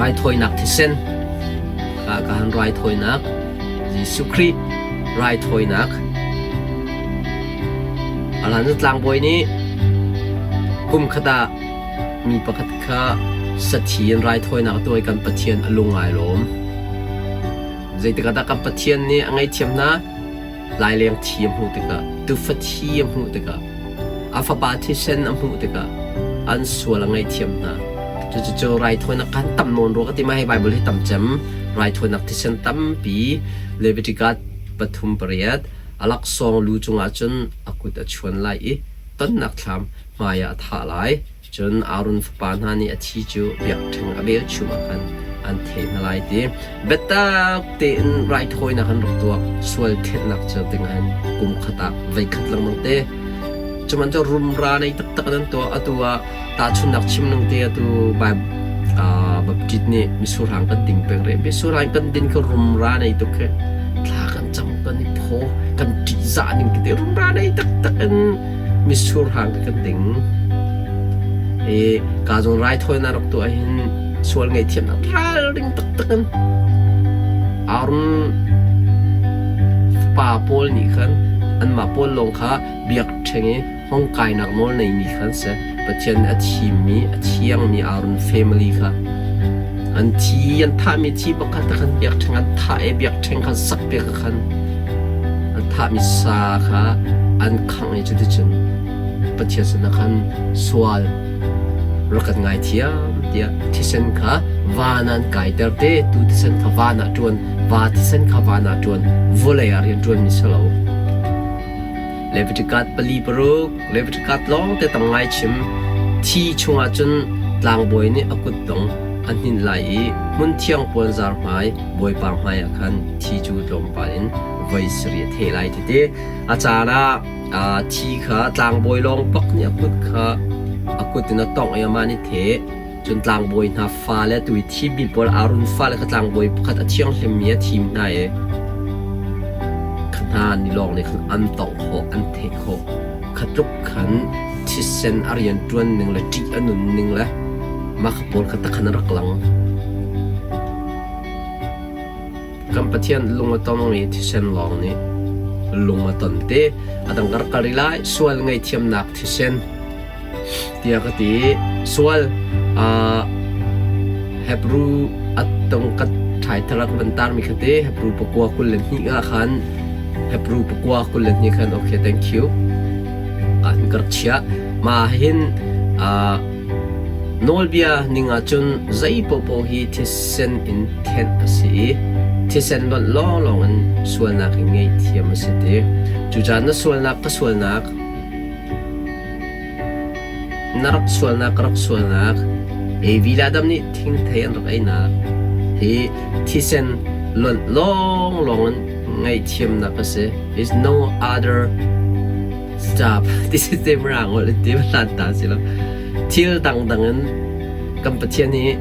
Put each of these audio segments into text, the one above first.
Raithawinak thisen ka han raithawinak Jesuh Khrih raithawinak Alan cu tlangbawi nih kum khat ah mi pakhat kha sathi in raithawinak a tuah i kan Pathian a lung ai lawm. Zeitik ah dah kan Pathian nih a ngaihthiam hna? Laileng thi a hmuh tikah, tuufa thi a hmuh tikah, a fapa thisen a hmuh tikah an sual a ngaihthiam hna. Cucu raithawinak khan tam nawn rua ka ti ma hi Bible hi tam cem raithawinak thisen tampi Leviticus pathum pariat a laksawng lu cungah cun a kut a chuan lai i tonnak thlam hmaiah a thah lai. Cun Aaron fapa hna nih a thi cu biakṭheng a velchum ah khan an theh hna lai ti. Biatak tein raithawinak an rak tuah. Sual thenhnak cu ding hin kum khat ah voikhat lengmang te. Cuman cu rumra nei taktak in an tuah. Atu ah tahchunhnak chim ning te atu Baptist nih misurhang kan ding peng rih. Misurhang kan din khi rumra nei tuk khi. Thla kan cam kan i phaw kan ṭihzah ning tete rumra nei taktak in mitsur hang kan ding. I ka zong raithawinak rak tuah hin sual ngaihthiamnak ralring taktak in Aaron fapa pawl nih khan anmah pawl lawng kha biakṭheng i hong kainak nawl neimi khan si. Pathian nih a thimmi a thiangmi Aaron family kha an thi an thahmi thi pakhat khan biakṭheng an thah i biakṭheng khan sakpiak khan an thahmi sa kha an khangh i cuticun Pathian sinah khan sual rak kan ngaithiam tiah thisen kha van ah an kaiter te tu thisen kha van ah ṭuan va thisen kha van ah ṭuan vawlei ah rian ṭuanmi si lo. Leviticus pali paruk Leviticus lawng te tam ngai chim thi chungah cun tlangbawi nih a kutdong a hninh lai i hmunthiang puanzar hmai Bawipa hmaiah khan thi cu tlawmpal in voi sarih a theh lai ti ti. A caan ah thi kha tlangbawi lawng bak nih a kut kha a kut in a tongh i amah nih theh. Cun tlangbawi hna fale tu i thimmi pawl Aaron fale kha tlangbawi pakhat a thianghlimmi a thim hna i kha hna ni lawng nih khan an tongh khawh an theh khawh. Kha tluk khan thisen a rian ṭuan ning le ṭih a nun ning le mah kha pawl kha takhan a rak lang. Kan Pathian lung a tongmi thisen lawng nih lung a ton te. A dang ka rak kal rih lai. Sual ngaihthiamnak thisen tiah ka ti. Sual uh, Hebrew a tong ka ṭhai thar ka van tarmi kha te Hebrew pakua 22 ah khan Hebrew pakua 22 khan okay thank you an ka rak chiah. Ma hin uh, Nawlbia ning ahcun zei paohpaoh hi thisen in thenh a si i thisen lonh lawnglawng in sualnak hi ngaihthiam a si ti. Cucaah na sualnak ka sualnak, na rak sualnak ka rak sualnak, Evi le Adam nih thingthei an rak einak hi thisen lonh lawnglawng in ngaihthiamnak a si. Is no other Stop. Ti si te mirang holh in ti hlan ta si lo. Thil dangdang in kan Pathian hi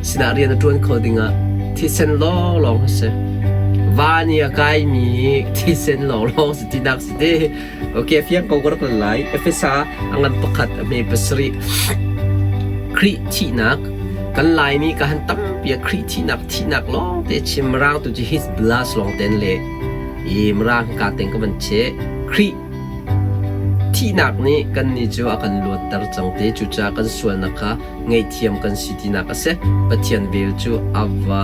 sinah rian a ṭuan kho dingah thisen lawnglawng a si. Van i a kaimi thisen lawnglawng si tinak si te. Okay, fiang ko ka rak lai. Efesa a ngan pakhat a hme pasarih. Khrih thihnak kan Laimi ka han tampi ah Khrih thihnak thihnak lawng te chim mirang tu cu his blood lawng ten le i mirang ka teng ka van che Khrih thihnak nih kannih cu a kan luatter cang te cucaah kan sualnak kha ngaihthiam kan si tinak a si Pathian vel cu a va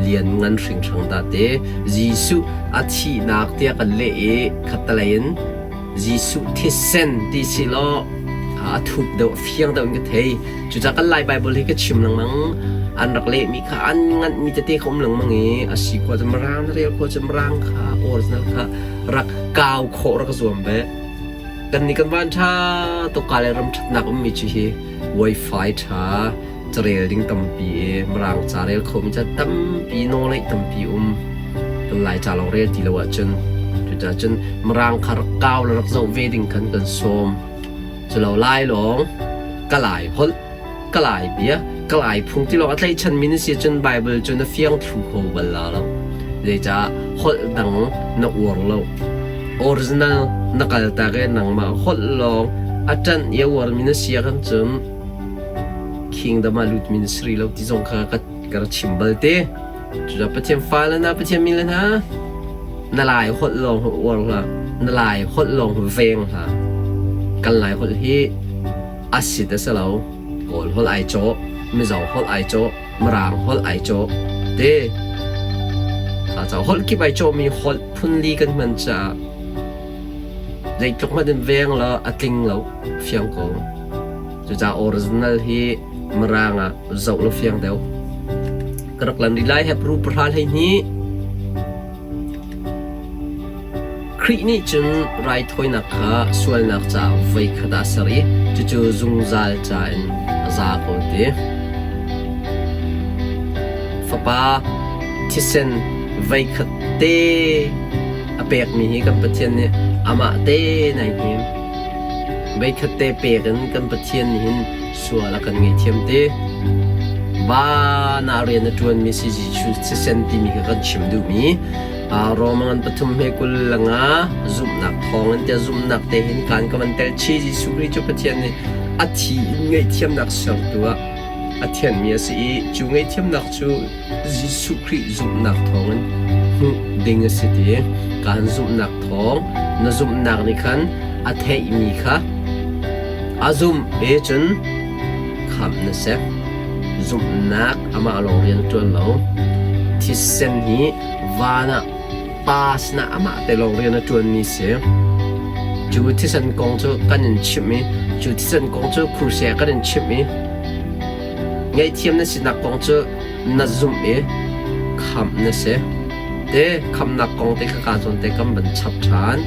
lian ngan hringhran dah te Jesuh a thihnak tiah kan leh i khattelei in Jesuh thisen ti si law a thup deuh a fiang deuh in ka thei Cucaah kan Lai Baibal hi ka chim lengmang. An rak lehmi kha an nganhmi tete kha um lengmang i a si khawh cun Mirang na rel khawh cun Mirang kha original kha rak kau khawh rak zuam ve. Kan nih kan van ṭha tuk ka le ram ṭhatnak ummi cu hi wifi ṭha carel ding tampi i Mirang ca rel khomi ca tampi nawlngeih tampi um. Kan Lai ca lawng rel ti lo ahcun cucaah cun Mirang kha rak kau le rak zoh ve ding khan kan sawm. Culo lai lawng ka lai holh, ka lai bia, ka lai phung ti lawng a tlaihchanmi na si ahcun Baibal cu na fiang thlu kho bal la lo. Zeicah holh dang na uar lo. Original na kaltak i nangmah holh lawng a ṭanh i a uarmi na si ahkhan cun khi. Kingdom ah lutmi na si rih lo ti zong kha ka ka rak chim bal te. Cucaah Pathian fale hna, Pathian mi le hna, na Lai holh lawng hi uar hlah. Na Lai holh lawng hi veng hlah. Kan Lai holh hi a sit a si lo. Kawl holh ai cawh, Mizo holh ai cawh, Mirang holh ai cawh. Te ca holh kip ai cawhmi holh phunli kan hman caah zeitluk hmanh in veng law a tling lo fiang ko. Cucaah original hi Mirang ah zoh law fiang deuh. Ka rak lan rih lai Hebrew pahra 12. Khrih nih cun raithawinak kha sualnak caah voikhat ah a ser i cucu zungzal ca in a za ko ti. Fapa thisen voikhat te a pekmi hi kan Pathian nih amah te nai hnim. Voikhat te pek in kan Pathian nih hin sual a kan ngaihthiam te. Van ah rian a ṭuanmi si Jesuh thisen timi kha kan chim duhmi. Rome ngan pathum he 20 le nga zumhnak thawng in tiah zumhnak te hin kan ka van tel chi Jesuh Khrih cu Pathian nih a thi in ngaihthiamnak sertu ah a thianmi a si i cu ngaihthiamnak cu Jesuh Khrih zumhnak thawng in hmuh ding a si ti kan zumhnak thawng na zumhnak nih khan a theihmi kha a zumh e cun khamh na si. Zumhnak amah lawng rian a ṭuan lo. Thisen hi van ah pa sinah amah te lawng rian a ṭuanmi si. Cu thisen kong cu kan in chimh i cu thisen kong cu kruse kan in chimh i ngaihthiam na sinak kong cu na zumh i khamh na si. Te khamnak kong te kha kaa zawn te kan van chap ṭhan.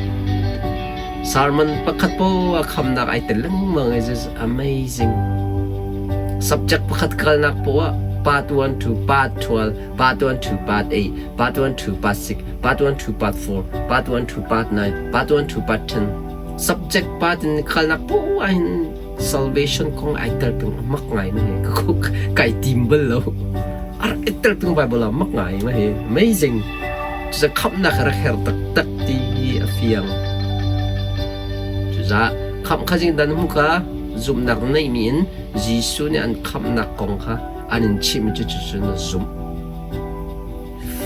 Sermon pakhat poah khamnak ai tel lengmang. It is amazing. Subject pakhat kalnak poah part 1 to part 12, part 1 to part 8, part 1 to part 6, part 1 to part 4, part 1 to part 9, part 1 to part 10. Subject part in kalnak poah hin salvation kong ai tel peng mak ngai ma hi. Kai tim bal lo. Ar tel peng Bible ah mak ngai ma hi. Amazing. Cucaah khamhnak a rak her taktak ti hi a fiang. Cucaah khamh kha zingdan hmu kha zumhnak na neihmi in Jesuh nih an khamhnak kong kha an in chimh cu cucu na zumh.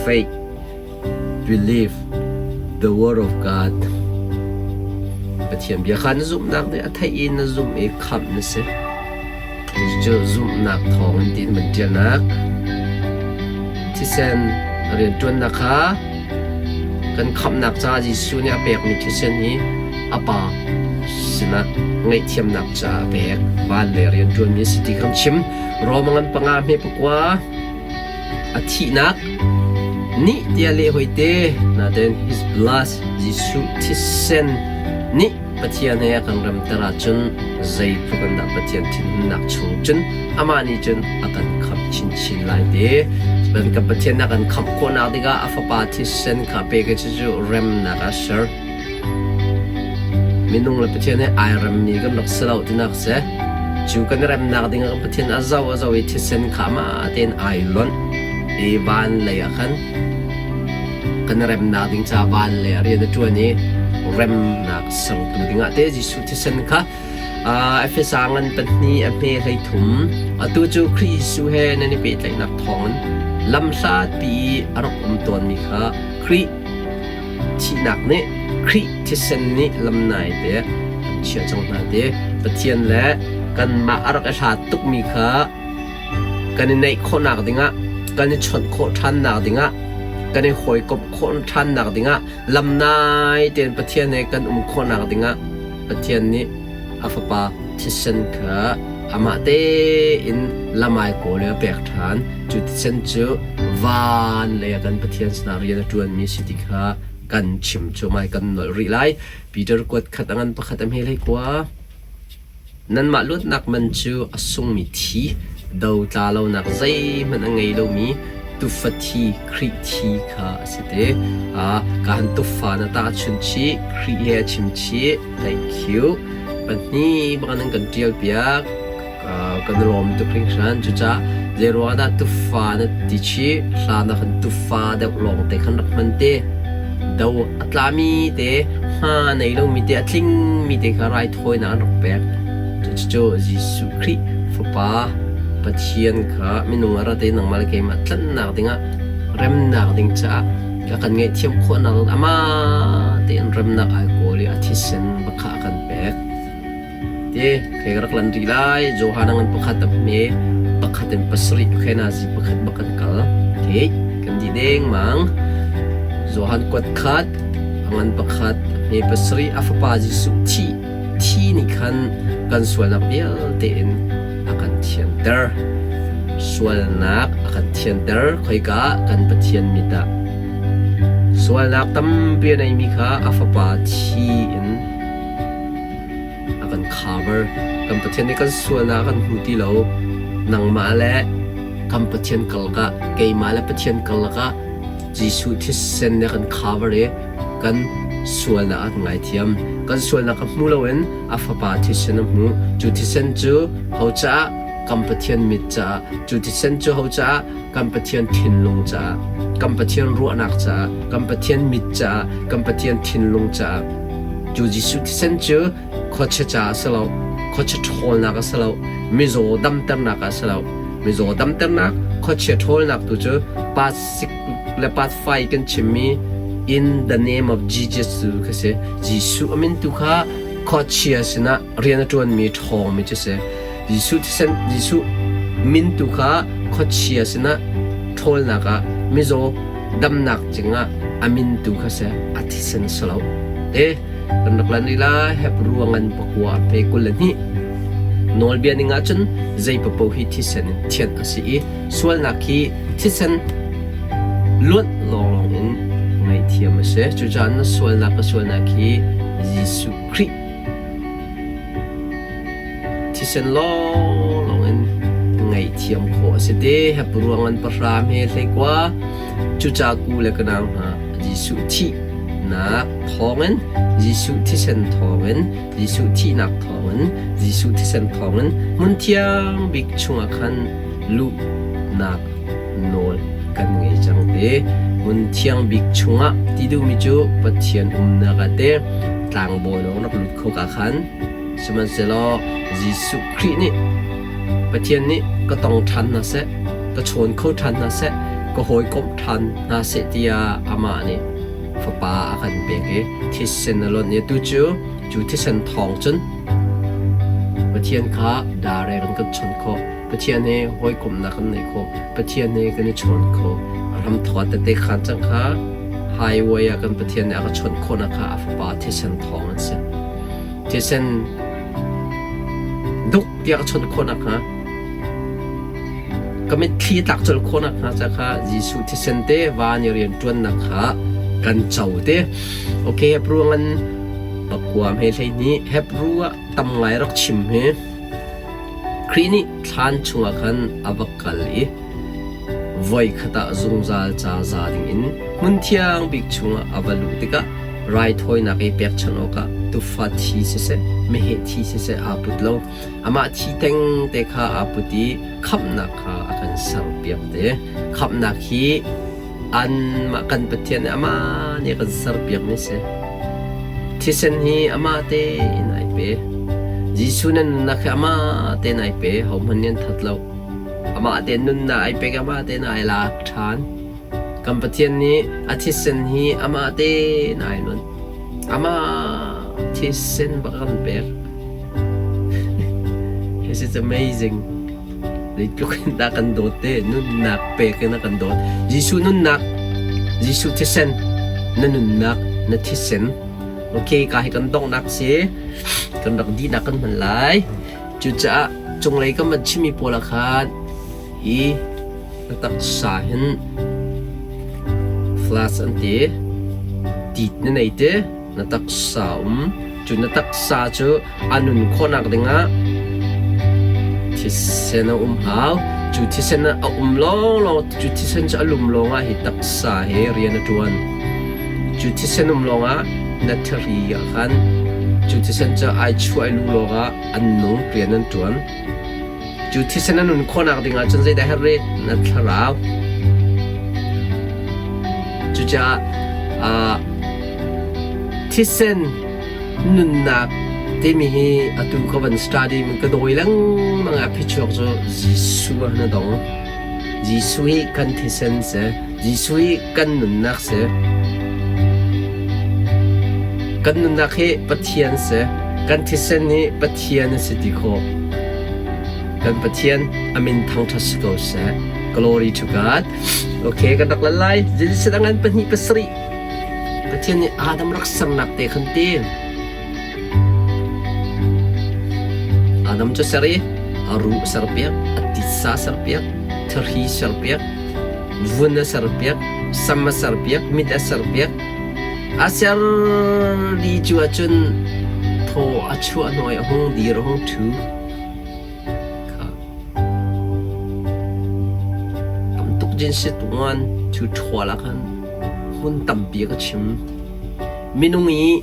Faith, believe the word of God. Pathian bia kha na zumhnak nih a theih i na zumh i khamh na si. Cucu zumhnak thawngin tiin van ṭialnak thisen rianṭuannak kha kan khamhnak caah Jesuh nih a pekmi thisen hi a Pa sinah ngaihthiamnak caah a pek. Van le rianṭuanmi a si ti kan chim. Rome ngan panga hme pakua a thihnak nih tiah leh hoi te nain his blood Jesuh thisen nih Pathian he a kan remter ahcun zeitluk in dah Pathian thinhunnak chung cun amah nih cun a kan khamh chinchin lai ti. Cun kan Pathian a kan khamh khawhnak dingah a Fapa thisen kha pek i cucu remnak a ser. Minung le Pathian he ai remmi kan rak si lo tinak si. Cu kan remnak dingah kan Pathian a zo a zo i thisen kha amah tein ai lonh i van lei ah khan kan remnak ding ca van le rian a ṭuan i remnak sertu dingah te Jesuh thisen kha Efesa ngan pahnih a hme 13 atu cu Khrih Jesuh he nan i pehtlaihnak thawngin lamhlatpi i a rak um tawnmi kha Khrih thihnak nih Khrih thisen nih lamnai te an chiah cang hna ti Pathian le kanmah a rak i hlat tukmi kha Kan i neih khawhnak dingah, kan i chawnh khawh ṭhannak dingah, kan i hawikomh khawh ṭhannak dingah, lamnai tein Pathian he kan um khawhnak dingah Pathian nih a Fapa thisen kha amah tein lamai kawl in a pek ṭhan. Cu thisen cu van lei ah kan Pathian sinah rian a ṭuanmi si ti kha kan chim cu mai kan nolh rih lai. Peter kuat khat a ngan pakhat a hme hlei kua. Nanmah luatnak man cu a sungmi thi, dotla lonak zeihmanh a ngei lomi tufa thi, Khrih thi kha a si te. Ka han tufa na tahchunh chih, Khrih he a chim chih. Thank you. Pahnih bak nan kan ṭial piak. Kan i lawm tuk hringhran. Cucaah zeiruang dah tufa na ti chih? Hlan ah khan tufa deuh lawng te khan rak hman te. Do a tlami te, hma nei lomi te, a tlingmi te kha raithawinak an rak pek. Cucu Jesuh Khrih Fapa Pathian kha minung ah rat i nangmah le keimah tlanhnak dingah remnak ding caah a kan ngaihthiam khawhnak ding amah tein remnak ai kawl i a thisen bak kha a kan pek. Ti kei ka rak lan rih lai. Johan a ngan pakhat a hme pakhat in pasarih khe nazi pakhat bak kan kal. Okay, kan di dengmang. Johan kuat khat a ngan pakhat a hme pasarih a fapa Jesuh thi thi nih khan kan sualnak vialte in a kan thianter. Sualnak a kan thianter khoika kan Pathian mit ah. Sualnak tampi a neimi kha a fapa thi in a kan cover. Kan Pathian nih kan sualnak a kan hmu ti lo. Nangmah le kan Pathian karlak ah, keimah le Pathian karlak ah Jesuh thisen nih a kan cover i kan sualnak a kan ngaithiam. Kan sualnak a hmu loin a fapa thisen a hmu. Cu thisen cu ho caah? Kan Pathian mit caah. Cu thisen cu ho caah? Kan Pathian thinlung caah. Kan Pathian ruahnak caah. Kan Pathian mit caah. Kan Pathian thinlung caah. Cu Jesuh thisen cu khuachia caah a si lo, khuachia ṭhawlnak a si lo, mizaw damternak a si lo. Mizaw damternak, khuachia ṭhawlnak tu cu part 6 le part 5 kan chimmi in the name of Jesus tu kha si. Jesuh a min tu kha khuachia sinah rian a ṭuanmi ṭhawngmi cu si. Jesuh thisen, Jesuh min tu kha khuachia sinah ṭhawlnak ah mizaw damnak cingah a min tu kha si a thisen si lo. Te kan rak lan rih lai Hebrew ngan pakua pe 22 nawlbia ning ahcun zei paoh hi thisen in thianh a si i sualnak hi thisen luanh lawnglawng in ngaihthiam a si. Cucaah na sualnak ka sualnak hi Jesuh Khrih Thisen lawnglawng in ngaihthiam khawh a si te. Hebrew ngan pahra hme hleikua cuca ku le ka nau hna Jesuh thihnak thawngin Jesuh thisen thawngin Jesuh thihnak thawngin Jesuh thisen thawngin hmun thiang bik chungah khan luhnak nawl kan ngei cang te. Hmun thiang bik chungah ti duhmi cu Pathian umnak ah te tlangbawi lawng rak lut kho ka khan sihmanhsehlaw Jesuh Khrih nih Pathian nih ka tong ṭhan hna seh, ka chawn kho ṭhan hna seh, ka hawikomh ṭhan hna seh tiah amah nih fapa a kan pek i thisen a lonh i atu cu cu thisen thawng cun Pathian kha darek in kan chawnh khawh. Pathian he hawikomhnak kan nei khawh. Pathian he kan i chawn kho. Ram thawt tete khan cang kha highway ah kan Pathian nih a ka chawnh khawhnak kha a fapa thisen thawng an si. Thisen duk tiah ka chawnh khawh nakhnga ka mitthli tlak colh khawh nakhnga ca kha Jesuh thisen te van i rianṭuannak kha kan co te. Okay, Hebrew ngan pakua hme 12 Hebrew ah tam ngai rak chim hi Khrih nih thlan chungah khan a va kal i voi khat ah zungzal ca za dingin hmun thiang bik chungah a va luh tikah raithawinak i pekchanh awkah tuufa thi siseh, meheh thi siseh aa put lo. Amah thi thengte kha aa put i khamhnak kha a kan serpiak te. Khamhnak hi anmah kan Pathian nih amah nih a kan serpiakmi a si. Thisen hi amah tein ai pe. Jesuh na nunnak hi amah tein ai pe. Hohmanh nih an that lo. Amah tein nunnak ai pek, amah tein ai lak ṭhan. Kan Pathian nih a thisen hi amah tein ai luanh. Amah thisen bak a kan pek. This is amazing. Zeitluk in dah kan dawt te, nunnak pek in a kan dawt. Jesuh nunnak, Jesuh thisen, na nunnak, na thisen. Okay, ka hi kan donghnak si. Kan rak dihnak kan hman lai. Cucaah cunglei kan van chimmi pawl ah khan hi na taksa hin flash an ti. Tit na nei te, na taksa um. Cu na taksa cu a nun khawhnak dingah thisen a um hau. Cu thisen a um lawnglawng, cu thisen cu a lum lawngah hi taksa he rian a ṭuan. Cu thisen um lawngah na thari ah khan cu thisen cu ai chuah i lu lawngah an nung rian an ṭuan. Cu thisen a nun khawhnak dingah cun zeidah herh rih? Na thlarau. Cucaah thisen nunnak timi hi atu ka van study ka dawi lengmang. lengmang a phichuak cu Jesuh ah na dong. Jesuh hi kan thisen si. Jesuh hi kan nunnak si. Kan nunnak hi Pathian si. Kan thisen hi Pathian a si ti khawh. Kan Pathian a min thangṭhat si ko seh. Glory to God. Okay, kan rak lan lai. Jesuh angan pahnih pasarih. Pathian nih Adam rak sernak te khan ti. Adam cu ser i a ruh serpiak, a titsa serpiak, thahri serpiak, vun a serpiak, sam a serpiak, mit a serpiak. A ser li cu ahcun thaw a chuah hnu i a hung dir, a hung ṭhu. Kha. Tam tuk Genesis 1 to 12 ah khan hmun tampi a ka chim. Minung i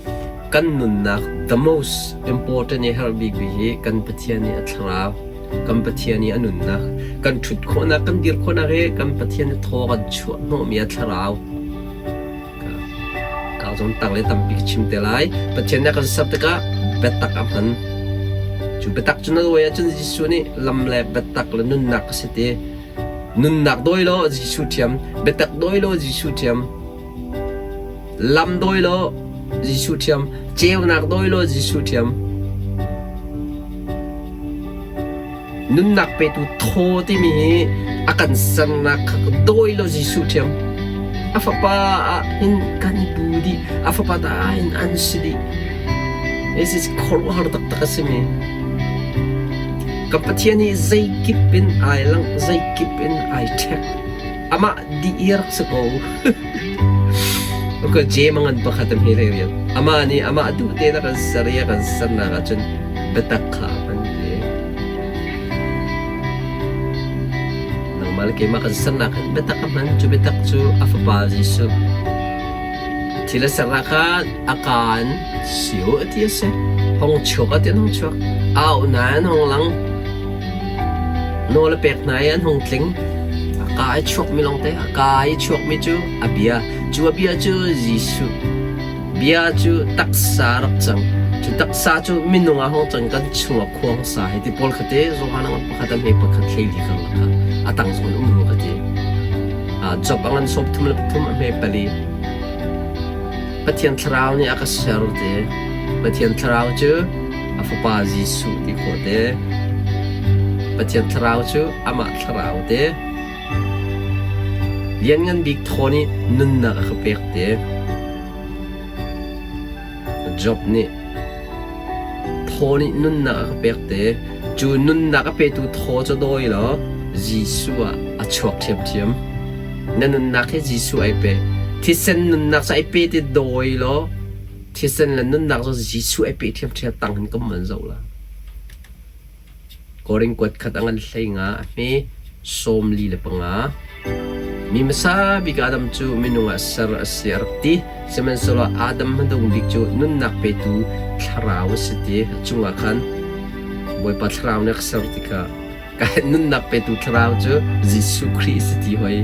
kan nunnak the most important i herh bik hi kan Pathian i a thlarau, kan Pathian i a nunnak, kan ṭhut khawhnak, kan dir khawhnak hi kan Pathian i thaw kan chuah hnawhmi a thlarau. Ka zong tang le tampi ka chim te lai. Pathian nih a kan ser tikah biatak a hman. Cu biatak cu na dawi ahcun Jesuh nih lam le biatak le nunnak ka si ti. Nunnak dawi law Jesuh ṭhiam, biatak dawi law Jesuh ṭhiam, lam dawi law Jesuh ṭhiam, ceunak dawi law Jesuh ṭhiam. Nunnak petu thaw timi hi a kan sernak kha dawi law Jesuh ṭhiam. A fapa ah hin kan i bu dih. A fapa ta ah hin an si dih. This is khuaruahhar taktak a simi. Ka Pathian hi zeikip in ai langh, zeikip in ai ṭhek. Amah dih i rak si ko. Ka jem a ngan pakhat a hme hlei rian. Amah nih amah duh tein a kan ser i a kan sernak ahcun biatak kha a hman te. Nangmah le keimah kan sernak hin biatak a hman. Cu biatak cu a fapa Jesuh. Thil a sernak khan a kaan sio a ti a si. Hong chuak a ti an hong chuak. Au nain hong lang. Nawl a pek hna i an hung tling. A kaa i chuakmi lawngte, a kaa i chuakmi cu a bia. Cu a bia cu Jesuh. Bia cu taksa rak cang. Cu taksa cu minung ah hung cang kan chungah khuang sa hi ti pawl kha te Johan a pakhat a hme pakhat hlei li karlak kha a tang zawn um rua ka ti. Job a ngan sawm thum le pathum a hme pali. Pathian thlarau nih a ka ser te. Pathian thlarau cu a fapa Jesuh ti khawh te. Pathian thlarau cu amah thlarau te. Lianngan bik thaw nih nunnak a ka pek te. Job nih thaw nih nunnak a ka pek te. Cu nunnak a petu thaw cu dawi law Jesuh ah a chuak ṭhiamṭhiam. Na nunnak hi Jesuh ai pe. Thisen nunnak cu ai pe ti dawi law Thisen le nunnak cu Jesuh ai peh ṭhiamṭhiam tang hin kan van zoh la. Korin kuat khat a ngan hlei nga a hme 45. Mi hmasa bik Adam cu minung ah ser a si a rak ti. Sihmanhsehlaw Adam hmadung bik cu nunnak petu thlarau a si ti a cungah khan Bawipa thlarau nih a ser tikah Ka nunnak petu thlarau cu Jesuh Khrih a si ti hoi.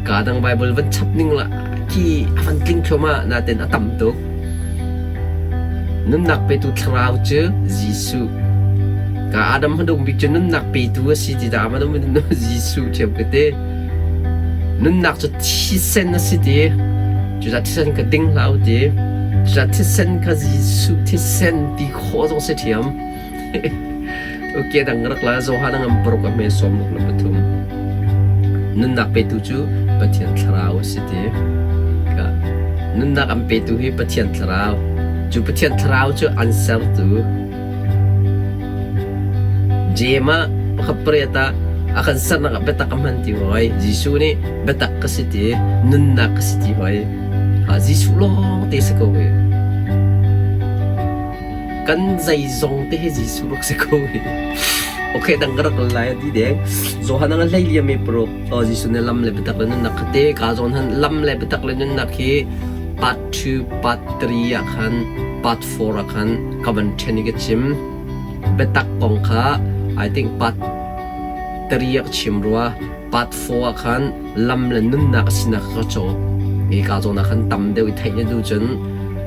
Ka dang Bible van chap ning la khi a van tling thluahmah natin a tam tuk. Nunnak petu thlarau cu Jesuh. Ka Adam hmanung bik cu nunnak petu a si ti dah hmanung Jesuh ṭhiam ka ti. Nunnak cu thisen a si ti. Cucaah thisen ka ding hlah u ti. Cucaah thisen kha Jesuh thisen ti khawh zong si ṭhiam. Okay dang rak la Johan a ngam paruk a hme 63. Nunnak petu cu Pathian thlarau a si ti. Ka nunnak an petu hi Pathian thlarau. Cu Pathian thlarau cu an sertu. Jem ah pakhat pariat ah a kan sernak ah biatak a hman ti hoi. Jesuh nih biatak ka si ti, nunnak ka si ti hoi. Ha Jesuh lawng te si ko hi. Kan zeizong te hi Jesuh rak si ko hi. Okay, dang ka rak lai ti deng. Johan ang hlei liam mi paruk. Oh, Jesuh ne lam le biatak le nunnak kha te ka zawn han lam le biatak le nunnak hi part 2, part 3 ah khan part 4 ah khan ka van then i ka chim. Biatak kong kha I think part 3 ah ka chim rua. Part 4 ah khan lam le nunnak a sinak ka caw. Hi ka zawn ah khan tam deuh i theih na duh cun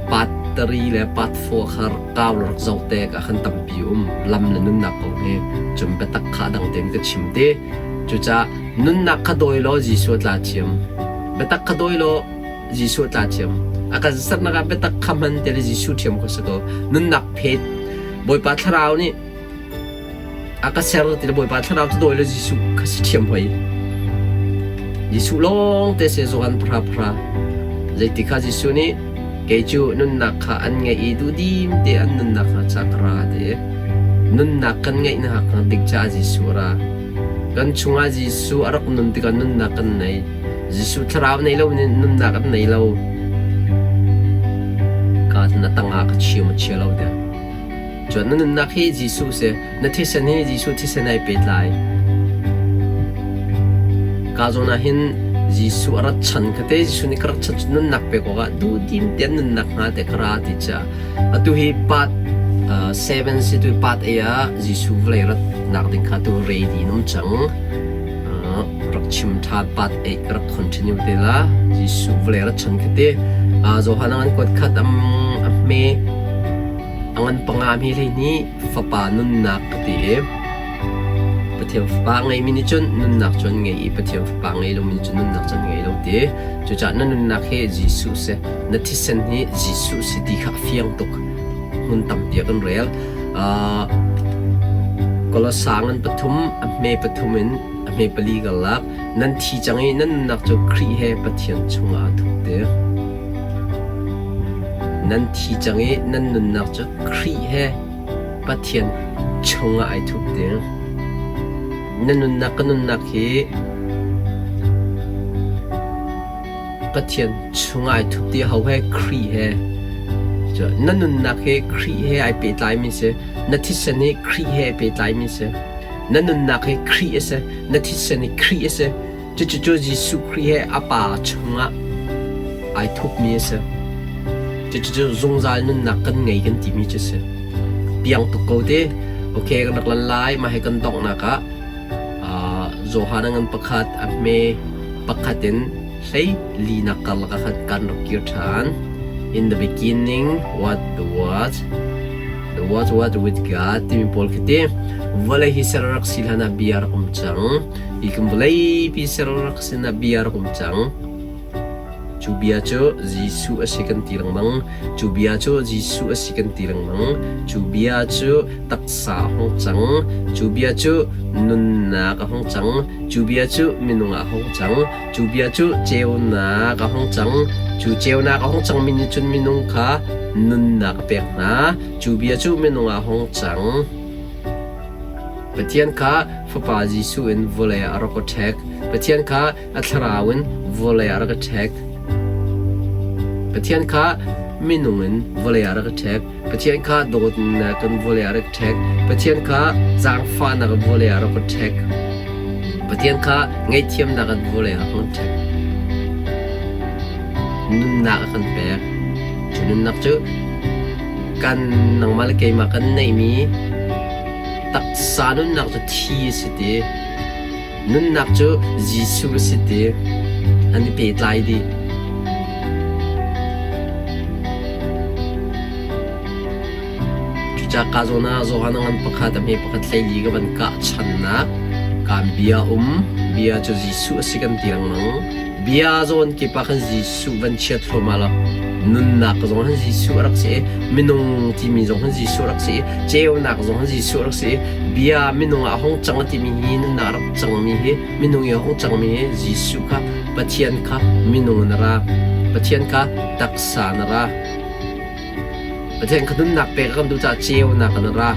part 3 le part 4 kha rak kau le rak zoh te ka khan tampi um lam le nunnak kong hi cun biatak kha dang tein ka chim te. Cucaah nunnak kha dawi law Jesuh tla thiam. Biatak kha dawi law Jesuh tla thiam. A kan sernak ah biatak kha hman te le Jesuh thiam kha si ko. Nunnak phet Bawipa thlarau nih a ka ser ti le Bawipa thlarau cu dawi le Jesuh kha si ṭhiam hoi. Jesuh lawng te se Johan phra phra. Zeiti kha Jesuh nih kei cu nunnak kha an ngeih i duhdim te an nunnak kha ca ka ra ti. Nunnak kan ngeih nak dik caah Jesuh a ra. Kan chungah Jesuh a rak nun tikah nunnak kan nei. Jesuh thlarau nei lo in nunnak an nei lo. Ka na tangah ka chiam a chia lo tiah. Cun na nunnak hi Jesuh si, na thisen hi Jesuh thisen ai pehtlai. Ka zawn ah hin Jesuh a rat chan kha te Jesuh nih ka rak chan nunnak pek awkah duhdim tein nunnak hnga te ka ra ti ca. Atu hi part 7 si tu part A ah Jesuh vawlei rat nak ding kha tu ready in um cang. Rak chim ṭhan part 8 ka rak continue te la. Jesuh vawlei rat chan kha te. Johan an kuat khat am a hme A ngan panga mi hlei nih fapa nunnak ka ti i Pathian fapa a ngeimi nih cun nunnak cu an ngei i Pathian fapa a ngei lomi nih cun nunnak cu an ngei lo ti. Cucaah na nunnak hi Jesuh si, na thisen hi Jesuh si ti kha a fiang tuk. Hmun tampi ah kan rel. Uh, Kolosa ngan pathum, a hme pathum in a hme pali ka lak. Nan thi cang i nan nunnak cu Khrih he Pathian chungah aa thup te. Nan thi cang i nan nunnak cu Khrih he Pathian chungah ai thup ding. Na nunnak ka nunnak hi Pathian chungah ai thup ti ho he Khrih he. Na nunnak hi Khrih he ai pehtlaimi si. Na thisen hi Khrih he ai pehtlaimi si. Na nunnak hi Khrih a si. Na thisen hi Khrih a si. Cucu Jesuh Khrih he a Pa chungah ai thupmi a si. Cucu zungzal nunnak kan ngei kan timi cu a si. Piang tuk ko te. Okay, kan rak lan lai. Mah hi kan donghnak ah Johan a ngan pakhat, a hme pakhat in hlei linak karlak ah khan kan rak kir ṭhan. In the beginning, what the was, the was what with God timi pawl khi ti. Vawlei hi ser rak si hlan ah bia rak um cang. Hi kan vawleipi ser rak sinah bia rak um cang. Cu bia cu Jesuh a si kan ti lengmang. Cu bia cu Jesuh a si kan ti lengmang. Cu bia cu taksa a hung cang. Cu bia cu nunnak a hung cang. Cu bia cu minung ah a hung cang. Cu bia cu ceunak a hung cang. Cu ceunak a hung cangmi nih cun minung kha nunnak a pek hna. Cu bia cu minung ah a hung cang. Pathian kha Fapa Jesuh in vawlei ah a rak ka ṭhek. Pathian kha a thlarau in vawlei ah a rak ka ṭhek. Pathian kha minung in vawlei ah a rak ka ṭhek. Pathian kha dawtnak in vawlei ah a rak ka ṭhek. Pathian kha zaangfahnak in vawlei ah a rak ka ṭhek. Pathian kha ngaihthiamnak in vawlei ah a kan ṭhek. Nunnak a kan pek. Cu nunnak cu kan nangmah le keimah kan neihmi Taksa nunnak cu thi a si ti, nunnak cu Jesuh a si ti, an i pehtlai dih. Cucaah ka zawn ah Johan a ngan pakhat, a hme pakhat hleili ka van kah channak kaan bia um. Bia cu Jesuh a si kan ti lengmang. Bia zawn kip ah khan Jesuh van chia thluahmah lo. Nunnak zong han Jesuh a rak si i, minung timi zong han Jesuh a rak si i, ceunak zong han Jesuh a rak si i, bia minung ah a hung cang a timi hi nunnak a rak cangmi hi minung i a hung cangmi hi Jesuh kha Pathian kha minung in a ra. Pathian kha taksa in a ra. Pathian kha nunnak pek a kan duh caah ceunak in a ra.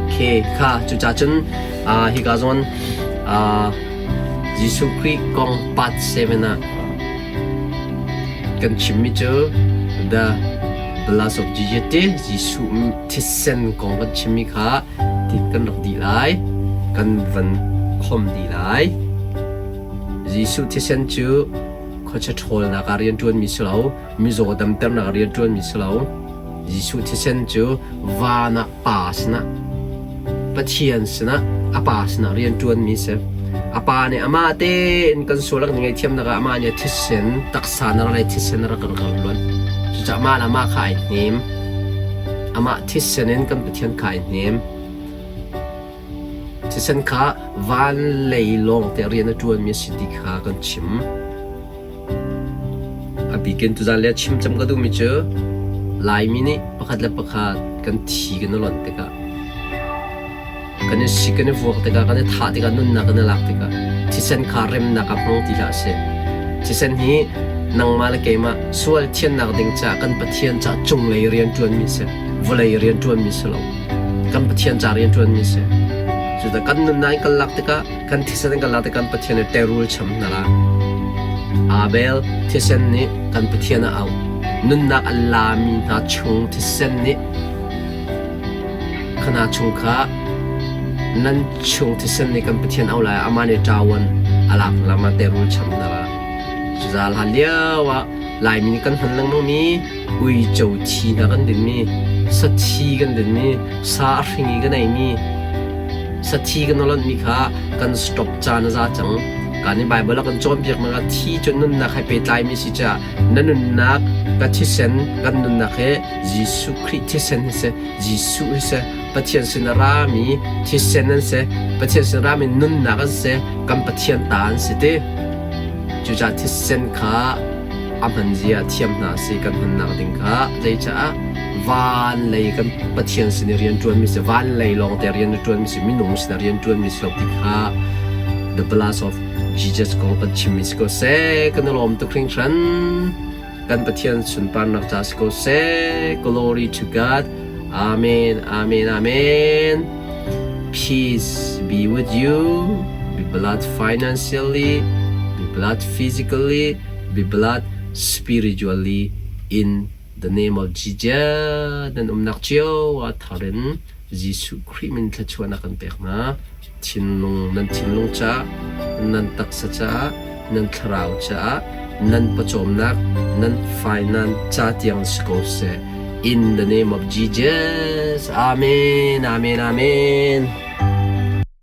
Okay, kha cucaah cun hika zawn Jesuh Khrih kong part 7 ah kan chimmi cu The Blood of Jesus ti Jesuh thisen kong kan chimmi kha ti kan rak dih lai kan van khom dih lai. Jesuh thisen cu khuachia ṭhawlnak ah rianṭuanmi si lo, mizaw damternak ah rianṭuanmi si lo. Jesuh thisen cu van ah Pa sinah, Pathian sinah, a Pa sinah rianṭuanmi si. A pa nih amah tein kan sual a kan ngaihthiamnak ah amah nih thisen taksa na rak le thisen a rak kan luan. Cucaah amah le amah kha ai hnem. Amah thisen in kan Pathian kha ai hnem. Thisen kha van lei lawng te rian a ṭuanmi a si ti kha kan chim. A bikin tuzan le chim cem ka duhmi cu Laimi nih pakhat le pakhat kan thi kan i lonh tikah kan i sik kan i vuak tikah kan i thah tikah nunnak kan i lak tikah thisen kha remnak ah hmang ti hlah sih. Thisen hi nangmah le keimah sual thiannak ding caah kan Pathian caah cunglei rian ṭuanmi si, vawlei rian ṭuanmi si lo. Kan Pathian ca rian ṭuanmi si. Cucaah kan nunnak in kan lak tikah kan thisen in kan lak tikah kan Pathian nih teirul cham hna la. Abel thisen nih kan Pathian a auh. Nunnak a lami hna chung thisen nih Khana chung kha nan chung thisen nih kan Pathian au lai amah nih ṭawan a lak lama teirul cham na la. Cucaah hlan lio ah Laimi nih kan hman lengmang mi uico thi hna kan dinmi, sathi kan dinmi, sa a hring i kan eimi, sathi kan olonh kha kan stop caan a za cang. Kan i Bible ah kan cawnpiaknak ah thi cu nunnak he pehtlaimi si caah na nunnak ka thisen kan nunnak he Jesuh Khrih thisen hi si, Jesuh hi si, Pathian sin a rami thisen an si, Pathian sin rami nunnak an si, kan Pathian ta an si ti. Cucaah thisen kha a hman zia thiam hna si kan hmannak ding kha zeicah van lei kan Pathian sin i rian ṭuanmi si van lei lawngte rian a ṭuanmi si minung sin rian ṭuanmi si lo ti kha the blood of Jesus kong kan chimmi si ko seh kan i lawm tuk hringhran. Kan Pathian sunparnak ca si ko seh. Glory to God. Amen. Amen. Amen. Peace be with you. Be blessed financially, be blessed physically, be blessed spiritually in the name of Jesus. Nan umnak cio ah tharin Jesuh Khrih min thluachuahnak kan pek hna. Thinlung nan thinlung caah, nan taksa caah, nan thlarau caah, nan pawcawmnak, nan finance ca tiang si ko seh. In the name of Jesus. Amen. Amen. Amen.